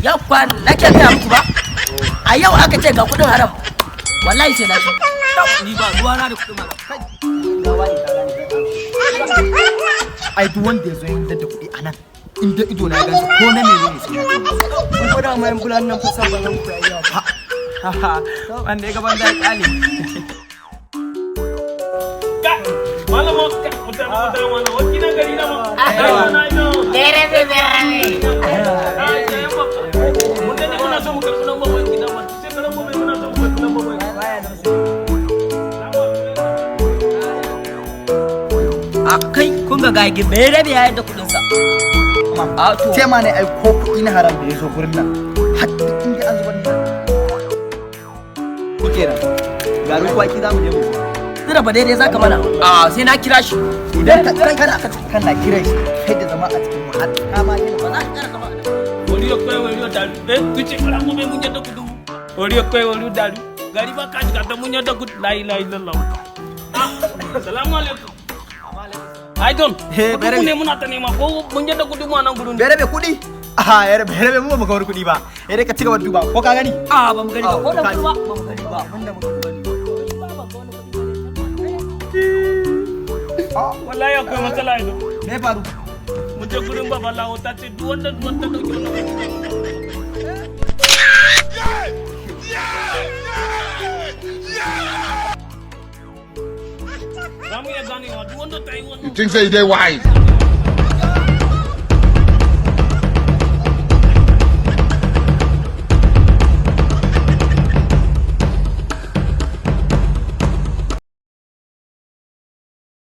Yakwa nake gaya muku ba. A yau aka ce ga kudin haram. Wallahi sai na ci. Ni ba ruwa na da kudin haram. Ai duk wanda ya zo yin da kuɗi a nan, in da ido na ya gansa ko na menene sai ya ce. Kun gwada ma yan bulan nan fa sabon nan ku yayi yawa. Wanda ya gaban zai kyale. Malama, mutane mutane wannan wani na gari na ma. Na ina. Ai, sai ba. Mun dai muna so mu karɓi lambar wayar gidan ma. Sai ka lambar muna so mu karɓi lambar wayar. A kai kun ga gagi bai rabe ya yadda kudin sa. A to. Ce ma ne ai ko kuɗi na haram da ya zo gurin nan. Har duk inda an zubar da. Ku kenan. Garin kwaki za mu je mu. Zira ba daidai zaka mana. A sai na kira shi. Idan ka kana kana kiran shi kai da zama a cikin wahala. Ka ma daina Ba za ka kara zama a nan. Wani ya kai wani ya dalu. Eh, kuce kala mu mun yadda kudu. Wani ya kai wani dalu. Gari ba ka shiga ta mun yadda kudu. La ilaha illallah. Ah, salamu alaikum. Ai don. Eh, Kudu ne muna ta nema ko mun yadda kudu mu a nan gurin. Bai rabe kuɗi? A ya rabe rabe mu ba mu ga wani kuɗi ba. Ya dai ka ci gaba da duba ko ka gani? A ba mu gani ba ko da kuma ba mu gani ba. Abinda muka gani. Wallahi akwai matsala yanzu. Me ya faru? Mun je gurin babalawo ta ce duk wanda wanda dauki wannan kuɗi. Za mu iya ganewa duk wanda ta yi wannan. You think say they wise?